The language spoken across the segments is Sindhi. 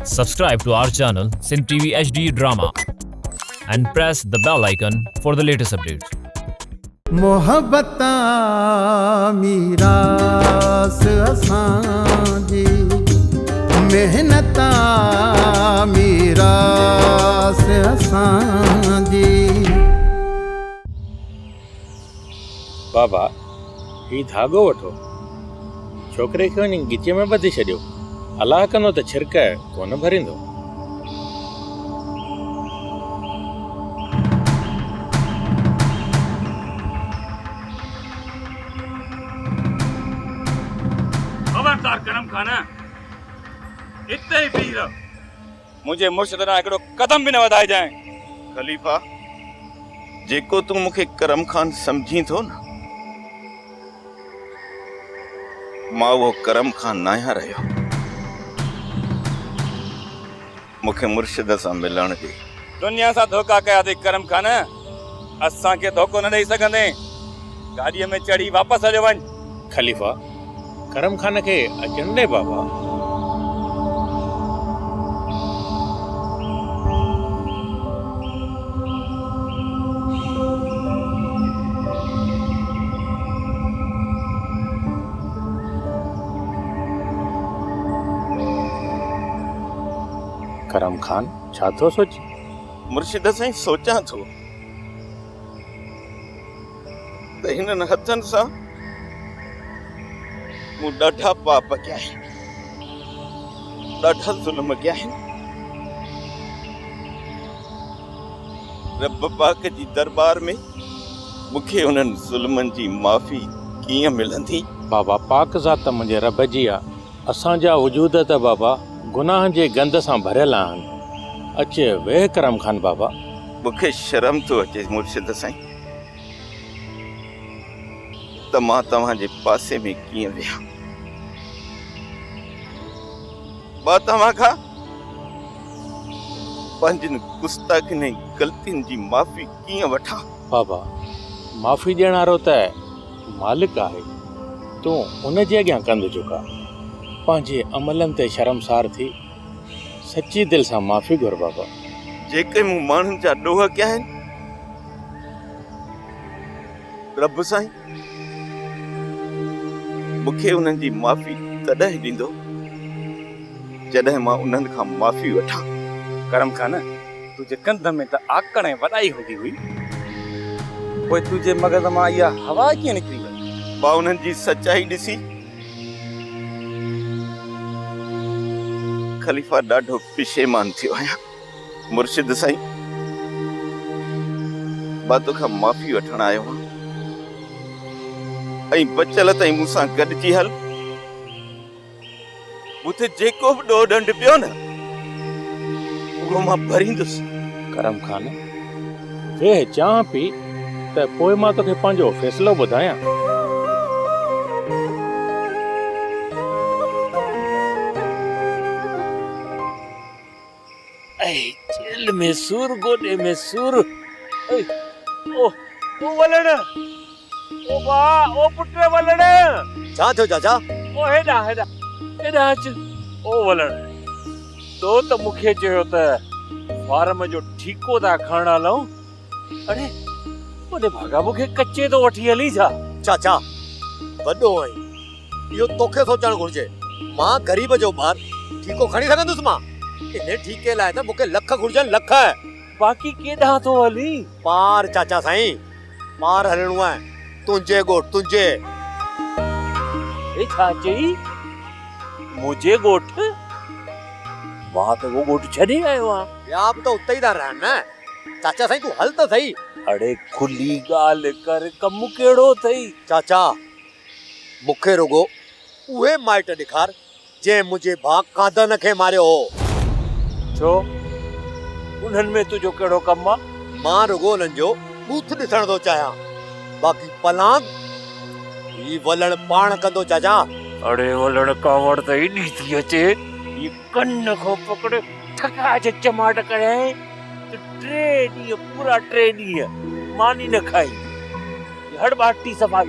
Subscribe to our channel Sindh TV HD Drama and press the bell icon for the latest updates. محبت آ ميراث اسان جي محنت آ ميراث اسان جي. بابا هي ڌاڳو وٺو. ڇوڪري کي وڃي ڳچيء ۾ ٻڌي ڇڏيو. الله ڪندو ته ڇرڪ ڪونه ڀريندو. خبردار ڪرم خان، اتي ئي بيهي رهه. منهنجي مرشد ڏانهن هڪڙو قدم به نه وڌائجانء. خليفا، جيڪو تون مون کي ڪرم خان سمجهين ٿو نه، مان اهو ڪرم خان ناهيان رهيو. مون کي مرشد سان ملڻ ڏي. دنيا سان ڌوڪا ڪيا اٿئي ڪرم خان، اسان کي ڌوڪو نه ڏئي سگهندين. گاڏيء ۾ چڙهي واپس هليو وڃ. خليفا، ڪرم خان کي اچڻ ڏي بابا. ڪرم خان، ڇا ٿو سوچين؟ مرشد سائين، سوچان ٿو ته هنن هٿن سان مون ڏاڍا پاپ ڪيا آهن، ڏاڍا ظلم ڪيا آهن. رب پاڪ جي درٻار ۾ مون کي انهن ظلمن جي معافي ڪيئن ملندي؟ بابا پاڪ ذات ته منهنجي رب جي آ. اسان جا وجود ته بابا گناهن جي گند سان ڀريل آهن. اچ ويهه ڪرم خان بابا. مون کي شرم ٿو اچي مرشد سائين ته مان توهان جي پاسي ۾ ڪيئن ويهان. مان توهان کان پنهنجين گستاخين ۽ غلطين جي معافي ڪيئن وٺان. بابا معافي ڏيڻ وارو ته مالڪ آهي. تون ان جي اڳيان ڪنڌ جهڪاء. پنهنجي عملن تي شرمسار ٿي سچي دل سان معافي گهر بابا. جيڪي مون ماڻهن جا ڏوهه ڪيا آهن، رب سائين مون کي انهن جي معافي تڏهن ڏيندو، جڏهن مان انهن کان معافي وٺان. ڪرم خان، تنهنجي ڪنڌ ۾ ته آڪڙ ۽ وڏائي هوندي هئي، پوء تنهنجي مغز مان اها هوا ڪيئن نڪري وئي؟ مان انهن جي سچائي ڏسي خليفا ڏاڍو پشيمان ٿيو آهيان. مرشد سائين، مان توکان معافي وٺڻ آيو آهيان ۽ بچل تائين مون سان گڏجي هل. مون تي جيڪو به ڏوهه ڏنڊ پيو نه، اهو مان ڀريندس. ڪرم خان، ويهه چانهه پي ته پوء مان توکي پنهنجو فيصلو ٻڌايان. اي چيلهه ۾ سور گوڏي ۾ سور اي او او ولڻ او با او پٽ ولڻ. ڇا ٿيو چاچا؟ او هيڏانهن هيڏانهن هيڏانهن اچ او ولڻ تو ته مون کي چيو ته فارم جو ٺيڪو ٿا کڻڻ هلون اڙي وڏي ڀاڳا مون کي ڪچي ٿو وٺي هلين ڇا؟ چاچا وڏو آهين اهو توکي سوچڻ گهرجي. مان غريب جو ٻار ٺيڪو کڻي سگهندس مان؟ انهي ٺيڪي لاء ته مون کي لک گهرجن لک. باقي ڪيڏانهن ٿو هلين؟ پار چاچا سائين پار هلڻو آهي تنهنجي ڳوٺ تنهنجي. هي ڇا چئي؟ منهنجي ڳوٺ؟ مان ته اهو ڳوٺ ڇڏي آيو آهيان. ٻيا به ته اتي ئي ٿا رهن نه. چاچا سائين تون هل ته سهي. اڙي کلي ڳالهه ڪر ڪم ڪهڙو اٿئي؟ چاچا مون کي رڳو اهي مائٽ ڏيکار جنهن منهنجي ڀاء قادن کي ماريو هو. ڇو؟ انهن ۾ تنهنجو ڪهڙو ڪم آ؟ مان رڳو انهن جو ٻوٿ ڏسڻ ٿو چاهيان. باقي پلانگ هي ولڻ پاڻ ڪندو چاچا. اڙي ولڻ ڪاوڙ ته ايڏي ٿي اچي هي ڪن کان پڪڙي ٺڪاء جي چماٽ ڪيائين ته ٽي ڏينهن پورا ٽي ڏينهن ماني نه کائي. هڙٻاٽي صفا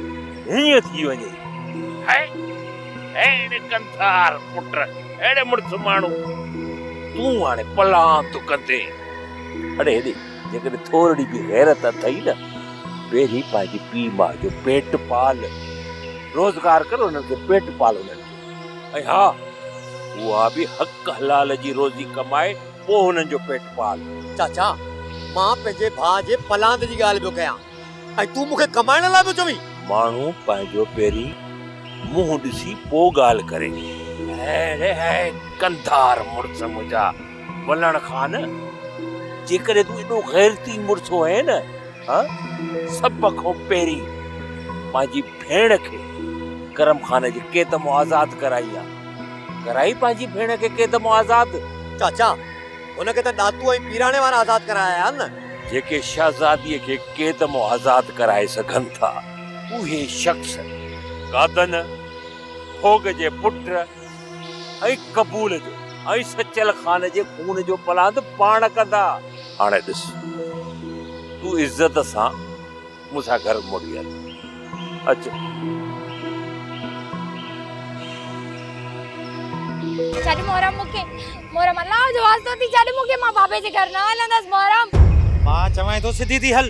هيئن ٿي وڃي. هيء اهڙي ڪنٿار پٽ، اهڙي مڙس ماڻهو. تون هاڻي پلان ٿو ڪندين. اڙي هيڏي جيڪڏهن ٿورڙي به غيرت اٿئي نه، پهرين پنهنجي پيء ماء جو پيٽ پال، روزگار ڪر انهن کي پيٽ پال انهن جو ۽ ها اها به حق حلال جي روزي ڪمائي پوء هنن جو پيٽ پال. چاچا، مان پنهنجي ڀاء جي پلاند جي ڳالهه پيو ڪيان ۽ تون مون کي ڪمائڻ لاء پيو چوين. ماڻهو پنهنجو پهرين منهن ڏسي پوء ڳالهه ڪري. هيء هيء ڪنڌار مڙس منهنجا ولڻ خان، جيڪڏهن تون ايڏو غيرتي مڙس هئين نه، ها سڀ کان پهرين پنهنجي ڀيڻ کي ڪرم خان جي قيد مان آزاد ڪرائي ها. ڪرائي پنهنجي ڀيڻ کي قيد مان آزاد. چاچا، هن کي ته ڏاتو ۽ پيراڻي وارا آزاد ڪرايا آهن نه. جيڪي شهزاديء کي قيد مان آزاد ڪرائي سگهن ٿا، اهي شخص قادن، ڦوڳ جي پٽ ۽ قبول جو ۽ سچل خان جي خون جو پلاند پاڻ ڪندا. هاڻي ڏس، تون عزت سان مون سان گهر موٽي هل. اچ. ڇڏ محرم مون کي. محرم الله جو واسطو اٿئي ڇڏ مون کي مان بابي جي گهر نه هلندس محرم. مان چوانء ٿو سڌي ٿي هل.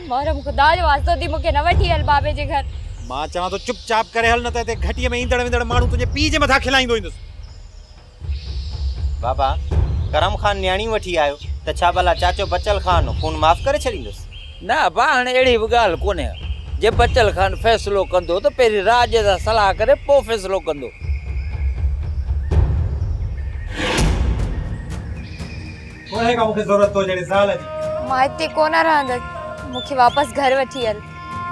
محرم خدا جو واسطو اٿئي مون کي نه وٺي هل بابي جي گهر. مان چوان ٿو چپ چاپ ڪري هل نه ته هتي گهٽيء ۾ ايندڙ ويندڙ ماڻهو تنهنجي پيء جي مٿان کلائيندو ايندس. بابا، ڪرم خان نياڻي وٺي آيو ته ڇا ڀلا چاچو بچل خان خون معاف ڪري ڇڏيندس؟ نه ابا هاڻي اهڙي به ڳالهه ڪونهي. جي بچل خان فيصلو ڪندو ته پهرين راڄ سان صلاح ڪري پوء فيصلو ڪندو. ڪونهي ڪا مون کي ضرورت تو جهڙي زال جي. مان هتي ڪونه رهندس، مون کي واپس گهر وٺي هل.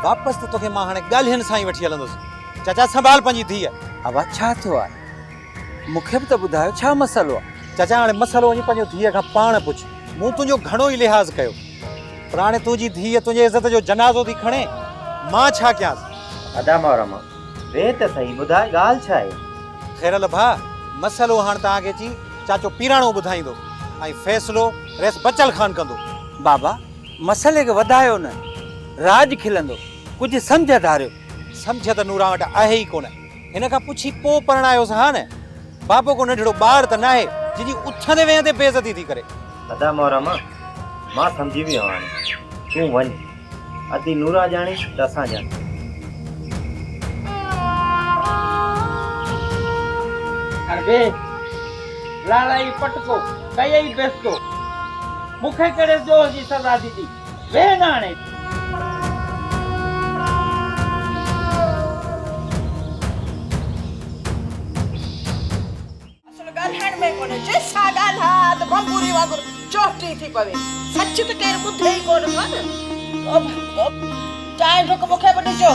واپس ته توکي مان هاڻي ڳالهين سان ئي وٺي هلندس. چاچا سنڀال پنهنجي ڌيء. ابا ڇا ٿيو آهي؟ مون کي به ته ٻڌايو ڇا مسئلو آ؟ چاچا هاڻي مسئلو وڃي پنهنجو ڌيء کان پاڻ پڇ. مون تنهنجو گهڻو ئي لحاظ ڪيو پر هاڻي تنهنجي ڌيء تنهنجي عزت جو جنازو ٿي کڻي، مان ڇا ڪيانس؟ ادا محرم، ويهه ته سهي ٻڌاء ڳالهه ڇا آهي؟ خيرل ڀاء، مسئلو هاڻ توهان کي اچي چاچو پيراڻو ٻڌائيندو ۽ فيصلو رئيس بچل خان ڪندو. بابا، مسئلي کي وڌايو نه، راڄ کلندو، ڪجهه سمجهه ڌاريو. سمجهه ته نوران وٽ آهي ئي ڪونه. هن کان پڇي پوء پرڻايوس ها نه؟ بابو ڪو ننڍڙو ٻار ته ناهي، جنهن جي اٿندي ويهندي بي عزتي ٿي ڪري. ادا محرم، مان سمجهي ويو هاڻي. تون وڃ. ادي نورا ڄاڻي ته اسان ڄاڻون. اڙي لالائي پٽڪو ڪيئي بيستو، مون کي ڪهڙي ڏوهه جي سزا ڏني؟ ويهه نه هاڻي. اصل ڳالهائڻ ۾ ڪونهي، جنهن سان ڳالهاء ته ڀنڀوري وانگر چوٽي ٿي پوي. سچ ته ڪير ٻڌي ئي ڪونه ٿو نه. توبه توبه. چانهه ڍڪ مون کي به ڏجو.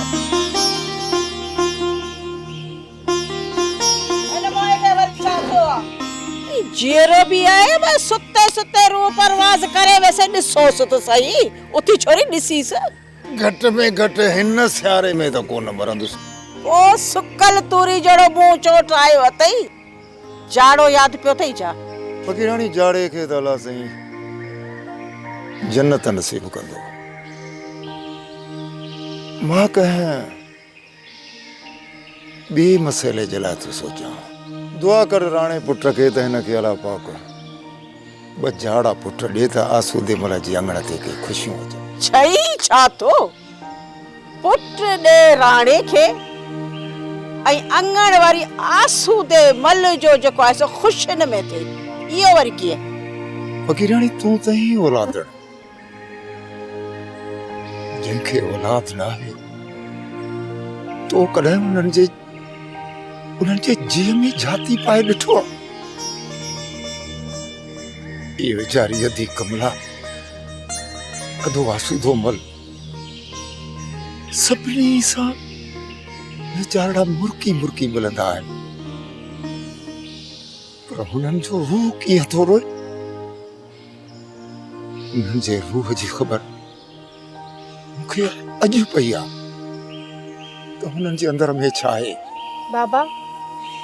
هن موئي کي وري ڇا ٿيو آ؟ جيئرو به آهي ڀلا ستي ستي روح پرواز ڪري ويسي ڏسوس ته سهي اٿي ڇوري ڏسيس. گهٽ ۾ گهٽ هن سياري ۾ ته ڪونه مرندس. پوء سڪل توري جهڙو منهن چوٽ آيو اٿئي. جاڙو ياد پيو اٿئي ڇا؟ فقيراڻي جاڙي کي ته الله سائين جنت نصيب ڪندو. مان ڪنهن ٻئي مسئلي جي لاء ٿو سوچان. دعا ڪر راڻي پٽ کي ته هن کي الله پاڪ ٻه جاڙا پٽ ڏي ته آسودي مل جي اڱڻ تي ڪي خوشيون اچن. چئي ڇا ٿو؟ پٽ ڏي راڻي کي ۽ اڱڻ واري آسودي مل جو جيڪو آهي سو خوشين ۾ ٿئي. اهو وري ڪيئن؟ فقيراڻي تون ته آهين اولادڻ. جنهن کي اولاد ناهي تو ڪڏهن انهن جي انهن جي جيء ۾ جھاتي پائي ڏٺو آ؟ اي ويچاري ادي ڪملا ادو آسودو مل سڀني سان ويچارڙا مرڪي مرڪي ملندا آهن پر هنن جو روح ڪيئن ٿو روئي انهن جي روح جي خبر مون کي اڄ پئي آ ته هنن جي اندر ۾ ڇا آهي. بابا،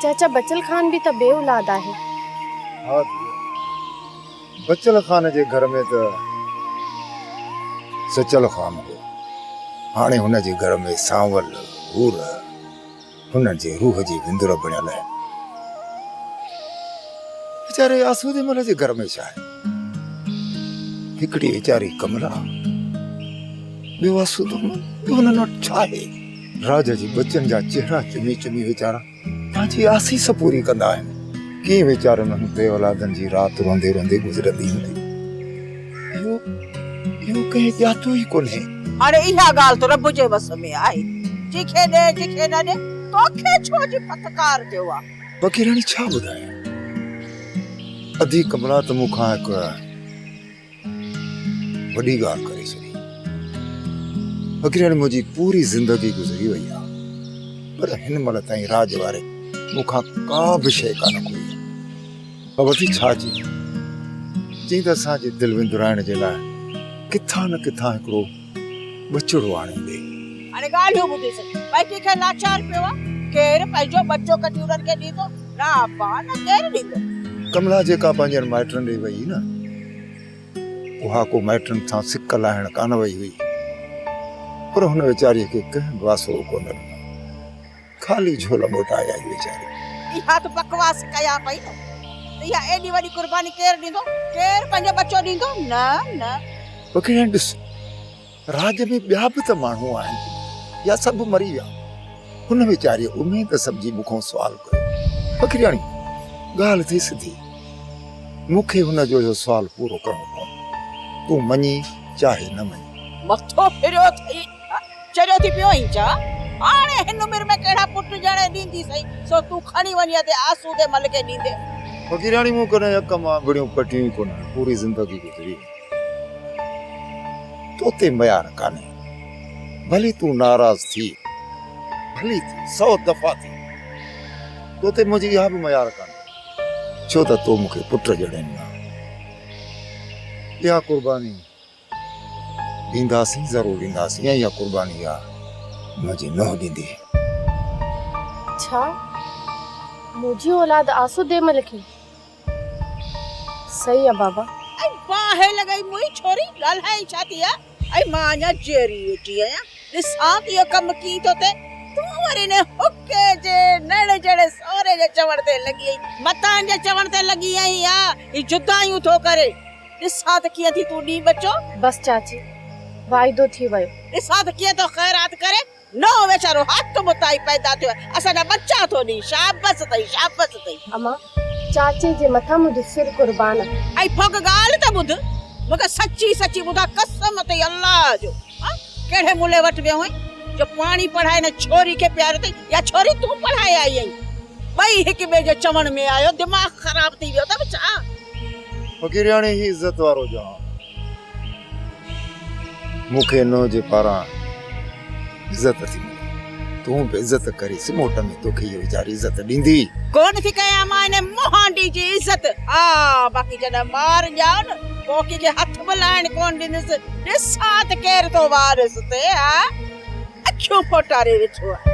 چاچا بچل خان به ته بي اولاد آهي. ها ڌيء، بچل خان جي گهر ۾ ته سچل خان هو، هاڻي هن جي گهر ۾ سانول، حور، هنن جي روح جي وندر بڻيل آهن. ويچاري آسودي مل جي گهر ۾ ڇا آهي؟ هڪڙي ويچاري ڪملا، ٻيو آسودو مل، ٻيو هنن وٽ ڇا آهي؟ راڄ جي ٻچن جا چهرا چمي چمي ويچارا پنهنجي آسيس پوري ڪندا آهن. ڪيئن ويچارن انهن بي اولادن جي رات روئندي روئندي گذرندي هوندي. اهو اهو ڪنهن ڄاتو ئي ڪونهي. هاڻي اها ڳالهه ته رب جي وس ۾ آهي، جنهن کي ڏي جنهن کي نه ڏي، توکي ڇو جي ڦٿڪار ٿيو آ؟ فقيراڻي ڇا ٻڌايان، اڌي ڪملا ته مون کان هڪ وڏي ڳالهه ڪري ڇڏي. فقيراڻي منهنجي پوري زندگي گذري وئي آ، پر هن مهل تائين راڄ واري مون کان ڪا به شيء ڪانه گهري آ. بابا ٿي ڇا چئين؟ چئين ته اسان جي دل وندرائڻ جي لاء ڪٿان نه ڪٿان هڪڙو ٻچڙو آڻي ڏي. هاڻي ڳالهيون ٻڌيس. ڀائي ڪنهن کي لاچار پيو آ؟ ڪير پنهنجو ٻچو ڪڍي انهن کي ڏيندو؟ نه ابا نه ڪير ڏيندو. ڪملا جيڪا پنهنجن مائٽن ڏي وئي نه، اها ڪو مائٽن سان سڪ لاهڻ ڪانه وئي هئي. پر هن ويچاريء کي ڪنهن به آسرو ڪونه ڏنو. خالي جهول موٽائي آئي ويچاري. اها ته بڪواس ڪيان پئي نه ته اها ايڏي وڏي قرباني ڪير ڏيندو؟ ڪير پنهنجو ٻچو ڏيندو؟ نه نه. فقيرياڻي ڏس راڄ ۾ ٻيا به ته ماڻهو آهن يا سڀ مري ويا؟ هن ويچاريء اميد سمجهي مون کان سوال ڪيو. فقيرياڻي ڳالهه ٿي سڌي. مون کي هن جو اهو سوال پورو ڪرڻو پوندو. تون مڃين چاهي نه مڃين. مٿو ڦريو اٿئي. چريو ٿي پيو آهين ڇا؟ هاڻي هن عمر ۾ ڪهڙا پٽ ڄڻي ڏينديسئين، سو تون کڻي وڃي ادي آسودي مل کي ڏيندين. فقيرياڻي مون ڪڏهن اک مان اڳڙيون پٽيون ئي ڪونه، پوري زندگي گذري وئي. تو تي ميار ڪانهي. ڀلي تون ناراض ٿي، ڀلي ٿي، سئو دفعا ٿي. تو تي منهنجي اها به ميار ڪانهي. ڇو ته تو مون کي پٽ ڄڻي ڏنا. اها قرباني ڏينداسين ضرور ڏينداسين ۽ اها قرباني اها منهنجي نونهن ڏيندي. ڇا منهنجي اولاد آسودي مل کي؟ صحيح آ بابا. ۽ باهه لڳئي موئي ڇوري ڳالهائين ڇا ٿي ها ۽ مان اڃا جيئري ويٺي آهيان ڏسان ته اهو ڪم ڪيئن ٿو ٿئي تون وري انهي حقي جي نڙ جهڙي سهري جي چوڻ تي لڳي آهين متان جي چوڻ تي لڳي آهين ها هي جدايون ٿو ڪري. ڏسان ته ڪيئن ٿي تون ڏين ٻچو. بس چاچي، واعدو ٿي ويو. ڏسان ته ڪيئن ٿو خيرات ڪري. نئون ويچارو هٿ متائي پيدا ٿيو آهي، اسان جا ٻچا ٿو ڏين. شابس اٿئي، شابس اٿئي. امان، چاچي جي مٿان منهنجو سر قربان آ. ۽ ڦوڳ ڳالهه ته ٻڌ، مون کي سچي سچي ٻڌاء، قسم اٿئي الله جو، ها ڪهڙي ملي وٽ ويو هئين، جو پاڻي پڙهائي هن ڇوري کي پياريو اٿئي يا ڇوري تون پڙهائي آئي آهين؟ ٻئي هڪ ٻئي جي چوڻ ۾ آيو، دماغ خراب ٿي ويو اٿم ڇا؟ فقيرياڻي هي عزت وارو جهان مون کي نوح جي پاران عزت ٿي ملي تون به عزت ڪريس موٽ ۾ توکي هيء ويچاري عزت ڏيندي. ڪونه ٿي ڪيان مان ان مهانڊي جي عزت ها باقي جڏهن ٻار ڄائو نه پوء ڪنهن کي هٿ به لائڻ ڪونه ڏيندس ڏسان ته ڪير ٿو وارث ٿئي ها. اکيون ڦوٽاري ويٺو آهي.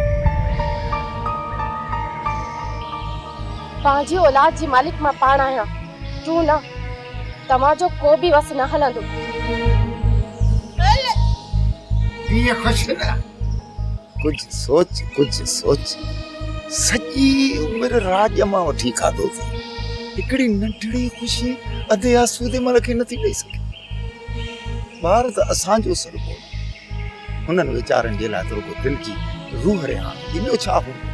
پنهنجي اولاد جي مالڪ مان پاڻ آهيان، تون نه. توهان جو ڪو به وس نه هلندو. ڪيئن خوش نه؟ ڪجهه سوچ، ڪجهه سوچ. سڄي عمر راڄ مان وٺي کاڌو ٿي. هڪڙي ننڍڙي خوشي ادي آسودي مل کي نٿي ڏئي سگهين. ٻار ته اسان جو سڏبو نه. هنن ويچارن جي لاء ته رڳو دل جي روح رهاڻ هوندي، ٻيو ڇا هوندو؟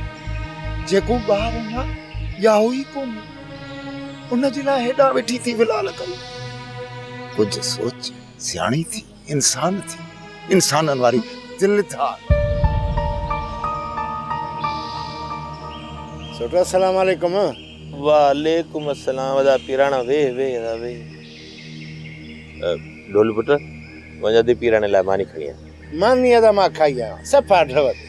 جيڪو ٻار اڃا ڄائو ئي ڪونهي، ان جي لاء هيڏانهن ويٺي ٿي ولال ڪرين. ڪجهه سوچ، سياڻي ٿي، انسان ٿي، انسانن واري دل ڌار. سوٽ السلام عليڪم. وعليڪم السلام ادا پيراڻا ويهه ويهه ادا ويهه. ڍول پٽ وڃ ادي پيراڻي لاء ماني کڻي آ. ماني ادا مان کائي آيو آهيان صفا ڍء تي.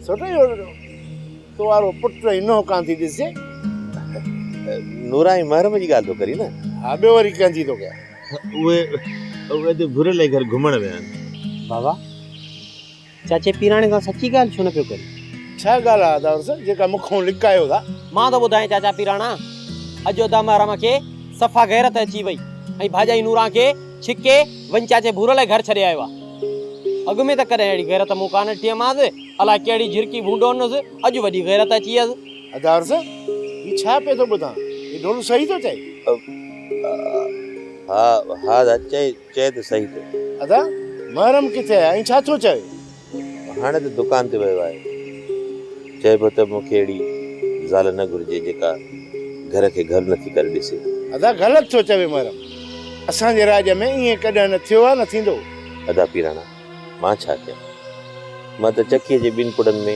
سوٽ اهو تو وارو پٽ ۽ نونهن ڪانه ٿي ڏسجي. نورا ۽ محرم جي ڳالهه ٿو ڪرين نه. ها ٻيو وري ڪنهن جي ٿو ڪيان. اهي اهي ادي ڀورل جي گهر گهمڻ ويا آهن. بابا چاچي پيراڻي سان سچي ڳالهه ڇو نه پيو ڪرين؟ ڇا ڳالهه آ ادا عرس جيڪا مون کان لڪايو ٿا؟ مان ٿو ٻڌايان چاچا پيراڻا، اڄ ادا محرم کي صفا غيرت اچي وئي ۽ ڀاڄائي نوران کي ڇڪي وڃي چاچي ڀورل جي گهر ڇڏي آيو آ. اڳ ۾ ته ڪڏهن اهڙي غيرت مون ڪانه ڏٺي مانس، الاء ڪهڙي جهرڪي ڀونڊو هنس، اڄ وڏي غيرت اچي ويس. ادا عرس، هي ڇا پئي ٿو ٻڌان؟ هي ڍولو صحيح ٿو چئي؟ ها ها ادا چئي چئي ته صحيح ٿو. ادا محرم ڪٿي آهي ۽ ڇا ٿو چوي؟ هاڻي ته دڪان تي ويو آهي. چئي پيو ته مون کي اهڙي زال نه گهرجي جيڪا گهر کي گهر نٿي ڪري ڏسي. ادا غلط ٿو چوي محرم. اسان جي راڄ ۾ ائين ڪڏهن نه ٿيو آهي نه ٿيندو. ادا پيراڻا مان ڇا ڪيان؟ مان ته چڪيء جي ٻن پڙن ۾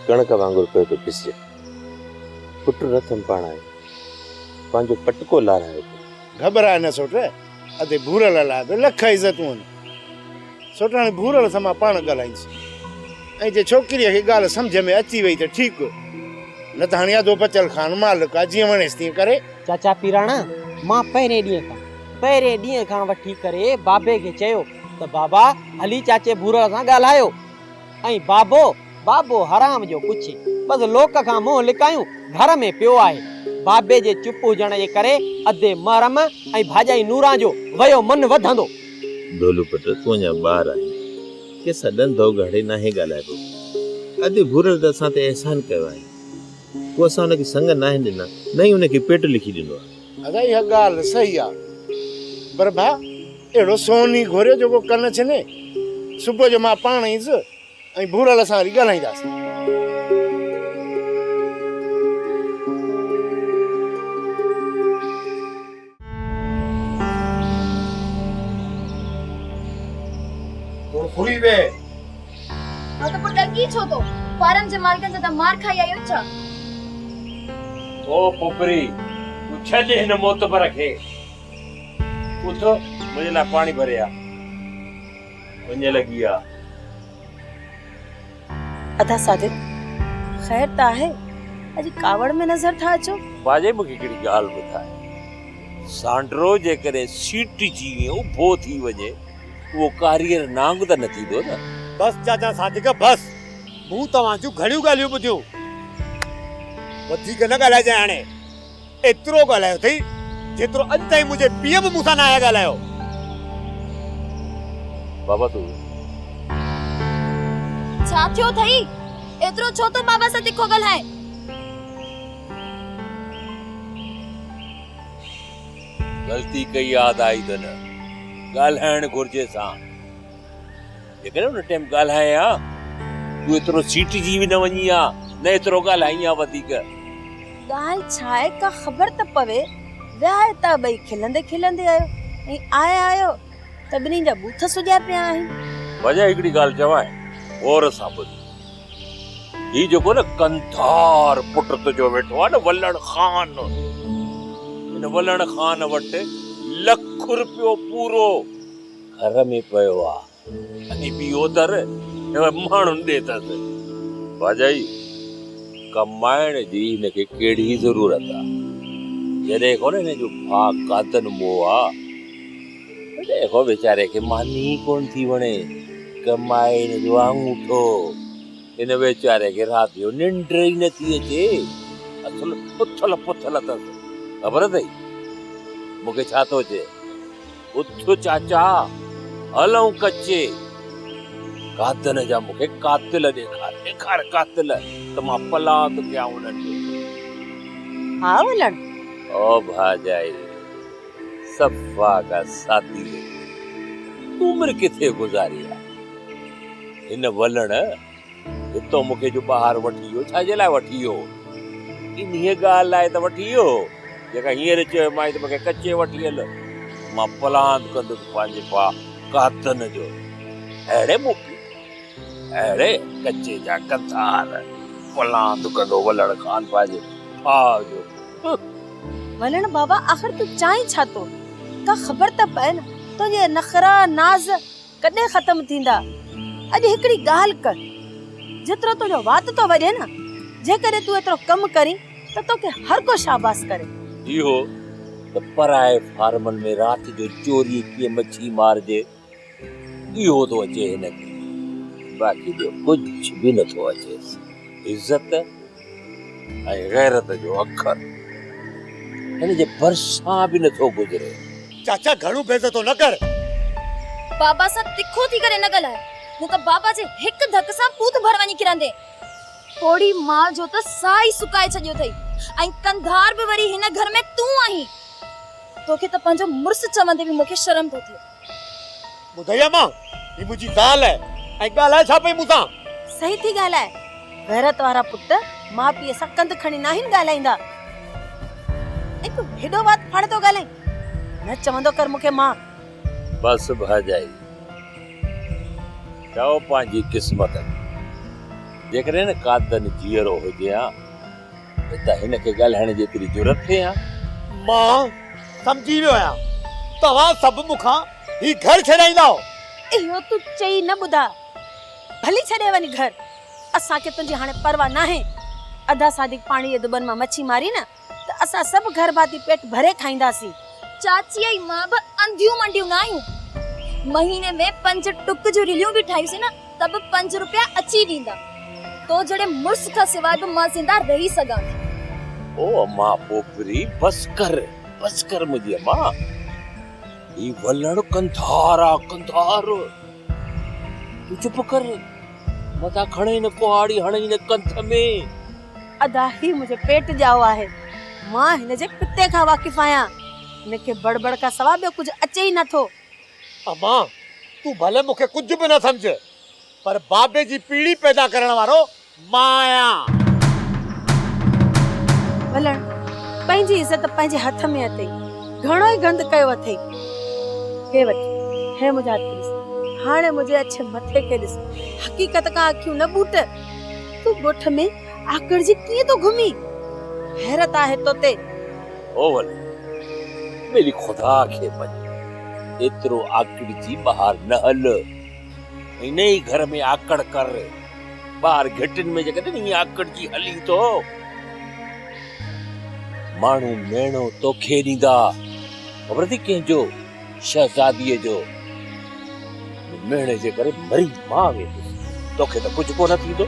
ڪڻڪ وانگر پيو ٿو پسجان. پٽ نه اٿم پاڻ آهي. پنهنجو پٽڪو لارايو اٿم. گهٻراء نه سوٽ، ادي ڀورل لاء به لک عزتون آهن. سوٽ هاڻي ڀورل سان مان پاڻ ڳالهائيندس ۽ جي ڇوڪريء کي ڳالهه سمجهه ۾ اچي وئي ته ٺيڪ، نه ته هاڻي ادو بچل خان مالڪ آ، جيئن وڻيس تيئن ڪري. چاچا پيراڻا، مان پهرين ڏينهن کان، پهرين ڏينهن کان وٺي ڪري بابي کي چيو ته بابا هلي چاچي ڀورل سان ڳالهايو ۽ بابو بابو حرام جو پڇي، بس لوڪ کان منهن لڪايون گهر ۾ پيو آهي. بابي جي چپ هجڻ جي ڪري ادي محرم ۽ ڀاڄائي نوران جو ويو من وڌندو. ڍولو پٽ تون اڃا ٻار آهين، ڪنهن سان ڏند اگهاڙي ناهي ڳالهائبو. ادي ڀورل ته اسان تي احسان ڪيو آهي. پوء اسان ان کي سڱ ناهن ڏنا، نه ئي ان کي پيٽ لکي ڏنو آهي. ادا اها ڳالهه صحيح آ پر ڀاء اهڙو سون ئي گهوريو جيڪو ڪن ڇني. صبح جو مان پاڻ ايندس ۽ ڀورل سان وري ڳالهائينداسين. تون گهري ويهه. ها ته پوء ڏڪين ڇو ٿو؟ فارم جي مالڪن سان ته مار کائي آيو ڇا؟ او پوپري، تون ڇڏ هن معتبر کي. اٿ، منهنجي لاء پاڻي ڀري آ. اڃ لڳي آ. ادا صادق، خير ته آهي، اڄ ڪاوڙ ۾ نظر ٿا اچو. باجي مون کي هڪڙي ڳالهه ٻڌاء، سانڊرو جيڪڏهن سيٽجي ائين اڀو ٿي وڃي، اهو ڪاريهر نانگ ته نه ٿيندو نه؟ بس چاچا صادق بس، مون توهان جون گهڻيون ڳالهيون ٻڌيون، وڌيڪ نه ڳالهائجانء هاڻي. ايترو ڳالهايو اٿئي جيترو اڄ تائين منهنجي پيء به مون سان ناهي ڳالهايو. بابا تون. ڇا ٿيو اٿئي؟ ايترو ڇو ٿو بابا سان تکو ڳالهائين؟ غلطي ڪئي آ دائي ته نه ڳالهائڻ گهرجي سان. جيڪڏهن ان ٽيم ڳالهائين ها، تون ايترو سيٽجي به نه وڃين ها، نه ايترو ڳالهائين ها وڌيڪ. ڳالهه ڇا آهي ڪا خبر ته پوي. ويا هتان ٻئي کلندي کلندي آيو ۽ آيا آهيو ته ٻنهي جا ٻوٿ سڄيا پيا آهن. وجهه هڪڙي ڳالهه چوانء، غور سان ٻڌ. هي جيڪو نه ڪنڌار پٽ تنهنجو ويٺو آهي نه ولڻ خان، ان ولڻ خان وٽ لک رپيو پورو. گهر ۾ پيو آ ۽ ٻي اوڌر ماڻهن ڏي اٿس. ڀاڄائي، ڪمائڻ جي هن کي ڪهڙي ضرورت آ؟ جڏهن کان نه هن جو ڀاء قادن مئو آ، تڏهن کان ويچاري کي ماني ئي ڪونه ٿي وڻي. ڪمائي هن جو آڱوٺو، هن ويچاري کي رات جو ننڊ ئي نه ٿي اچي. اصل اٿل پٿل اٿس. خبر اٿئي مون کي ڇا ٿو چئي؟ اٿ چاچا، هلون ڪچي. قاتل جا مون کي قاتل ڏيکار، ڏيکار قاتل ته مان پلاند ڪيان انهن جو. ها ولڻ. او ڀاڄائي، صفا ڪا سادي وئي. عمر ڪٿي گذاري آ. هن ولڻ هتان مون کي جو ٻاهر وٺي ويو، ڇا جي لاء وٺي ويو؟ انهيء ڳالهه لاء ته وٺي ويو، جيڪا هينئر چيومانء ته مون کي ڪچي وٺي هل. مان پلاند ڪندس پنهنجي ڀاء قاتن جو. اهڙي موقعي تي، اهڙي ڪچي جا ڪنڌار، پلاند ڪندو ولڻ خان پنهنجي ڀاء جو. ولڻ بابا، آخر تون چاهين ڇا ٿو؟ ڪا خبر ته پئي نه، تنهنجي اهي نخرا، ناز. ڪڏهن ختم ٿيندا؟ اڄ هڪڙي ڳالهه ڪر، جيترو تنهنجو وات ٿو وڄي نه، جيڪڏهن تون ايترو ڪم ڪرين ته توکي هر ڪو شاباس ڪري. اهو ته پرائي فارمن ۾ رات جو چوريء ڪيئن مڇي مارجي، اهو ٿو اچي هن کي، باقي ٻيو ڪجهه به نٿو اچيس. عزت ۽ غيرت جو اکر هن جي ڀرسان به نٿو گذري. چاچا گهڻو بيعزتو نه ڪر. بابا سان تکو ٿي ڪري نه ڳالهاء، نه ته بابا جي هڪ ڌڪ سان ٻوٿ ڀر وڃي ڪرندين. پوڙهي ماء جو ته ساهه ئي سڪائي ڇڏيو اٿئي. ۽ ڪنڌار به وري هن گهر ۾ تون آهين. توکي ته پنهنجو مڙس چوندي به مون کي شرم ٿو ٿئي. ٻڌئي امان، هي منهنجي زال آهي ۽ ڳالهائي ڇا پئي مون سان؟ صحيح ٿي ڳالهائي. غيرت وارا پٽ ماء پيء سان ڪنڌ کڻي ناهن ڳالهائيندا. ۽ تون هيڏو وات ڦاڙي ٿو ڳالهائين. نه چوندو ڪر مون کي مان. بس ڀاڄائي، چئو پنهنجي قسمت کي. جيڪڏهن نه قادن جيئرو هجي ها ته هن کي ڳالهائڻ جيتري جرئت ٿئي ها. مان سمجهي ويو آهيان، توهان سڀ مون کان هي گهر ڇڏائيندائو. اهو تون چئي نه ٻڌاء. ڀلي ڇڏي وڃ گهر، اسان کي تنهنجي هاڻي پرواهه ناهي. ادا صادق پاڻي جي دٻن مان مڇي ماري نه ته اسان سڀ گهر ڀاتي پيٽ ڀري کائينداسين. چاچي ۽ مان به انڌيون منڊيون ناهيون. مهيني ۾ پنج ٽڪ جون رليون به ٺاهيوسين نه ته به پنج روپيا اچي ويندا. تو جهڙي مڙس کان سواء به مان زنده رهي سگهان ٿي. او امان پوپري بس ڪر، بس ڪر منهنجي امان. هي ولڻ ڪنڌار آ ڪنڌار. تون چپ ڪر، متان کڻئي نه ڪهاڙي هڻئي نه ڪنڌ ۾. ادا هي منهنجي پيٽ ڄائو آهي. مان هن جي پتي کان واقف آهيان. هن کي بڙ بڙ کان سوا ٻيو ڪجهه اچي ئي نه ٿو. امان، تون ڀلي مون کي ڪجهه به نه سمجهه، پر بابي جي پيڙهي پيدا ڪرڻ وارو مان آهيان. ولڻ، پنهنجي عزت پنهنجي هٿ ۾ اٿئي. گهڻو ئي گند ڪيو اٿئي. هي وٺ، هي منهنجا هٿ ڏس. هاڻي منهنجي اڇي مٿي کي ڏس. حقيقت کان اکيون نه ٻوٽ. تون ڳوٺ ۾ آڪڙجي ڪيئن ٿو گهمين؟ حيرت آهي توتي. او ولي، ٻيلي خدا کي مڃ، ايترو آڪڙجي ٻاهر نه هل ۽ نه ئي گهر ۾ آڪڙ ڪر. ٻاهر گهٽين ۾ جيڪڏهن ائين آڪڙجي هلين ٿو، ماڻهو ميڻو توکي ڏيندا. خبر اٿئي ڪنهن جو؟ شهزاديء جو. ميڻي جي ڪري مري مان ويندس، توکي ته ڪجهه ڪونه ٿيندو.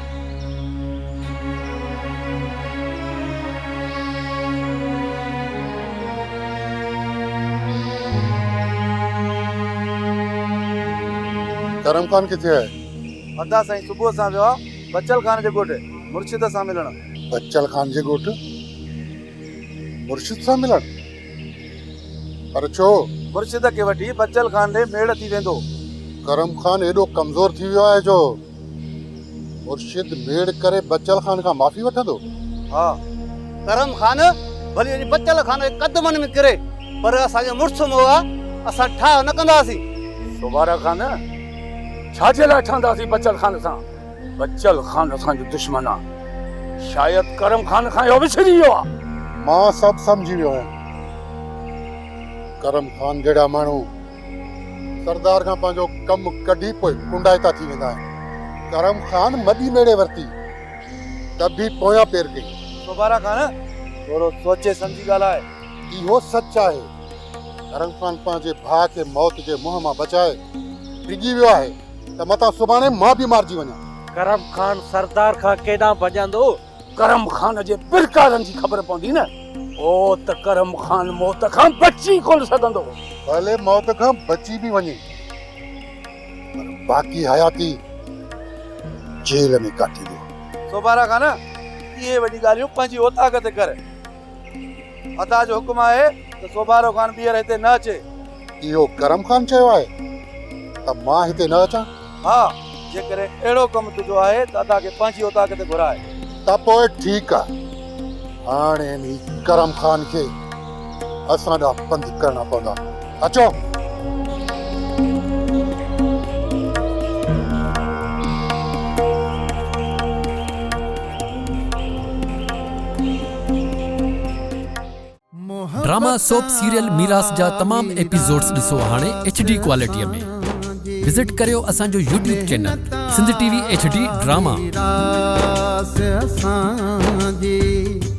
ڪرم خان ڪٿي آهي؟ ادا سائين صبح سان ويو آ بچل خان جي ڳوٺ مرشد سان ملڻ. بچل خان جي ڳوٺ مرشد سان ملڻ؟ پر ڇو؟ مرشد کي وٺي بچل خان ڏي ميڙ ٿي ويندو. ڪرم خان ايڏو ڪمزور ٿي ويو آهي جو مرشد ميڙ ڪري بچل خان کان معافي وٺندو؟ ها. ڪرم خان ڀلي وڃي بچل خان جي قدمن ۾ ڪري پر اسان جو مڙس مئو آ اسان ٺاهه نه ڪنداسين. سوڀارا خان، ڇا جي لاء ٺهنداسين بچل خان سان؟ بچل خان اسان جو دشمن آ. شايد ڪرم خان کان اهو وسري ويو آ. مان سڀ سمجهي ويو آهيان. ڪرم خان جهڙا ماڻهو سردار کان پنهنجو ڪم ڪڍي پوء ڪنڊائتا ٿي ويندا آهن. ڪرم خان مڏي ميڙي ورتي ته به پويان پير ڪئي. سوڀارا خان، ٿورو سوچي سمجهي ڳالهاء. اهو سچ آهي. ڪرم خان پنهنجي ڀاء کي موت جي منهن مان بچائي ڊڄي ويو آهي ته متان سڀاڻي مان به مارجي وڃان. ڪرم خان سردار کان ڪيڏانهن ڀڄندو؟ ڪرم خان جي پرڪارن جي خبر پوندي نه، پوء ته ڪرم خان موت کان بچي ڪونه سگهندو. ڀلي موت کان بچي به وڃي پر باقي حياتي جيل ۾ ڪاٽيندو. سوڀارا خان، اهي وڏي ڳالهيون پنهنجي اوطاق تي ڪر. ادا جو حڪم آهي ته سوڀارو خان ٻيهر هتي نه اچي. اهو ڪرم خان چيو آهي ته مان هتي نه اچان؟ ها، جيڪڏهن اهڙو ڪم تنهنجو آهي ته ادا کي پنهنجي اوطاق تي گهراء. ته پوء ٺيڪ آهي. هاڻي انهي ڪرم خان کي اسان ڏانهن پنڌ ڪرڻا پوندا. اچو. ڊراما سوپ سيريل ميراث جا تمام ايپيسوڊز ڏسو هاڻي ايڇ ڊي ڪوالٽي ۾ وزٽ ڪريو اسان جو YouTube channel Sindh T V H D drama. ميراث اسان جي.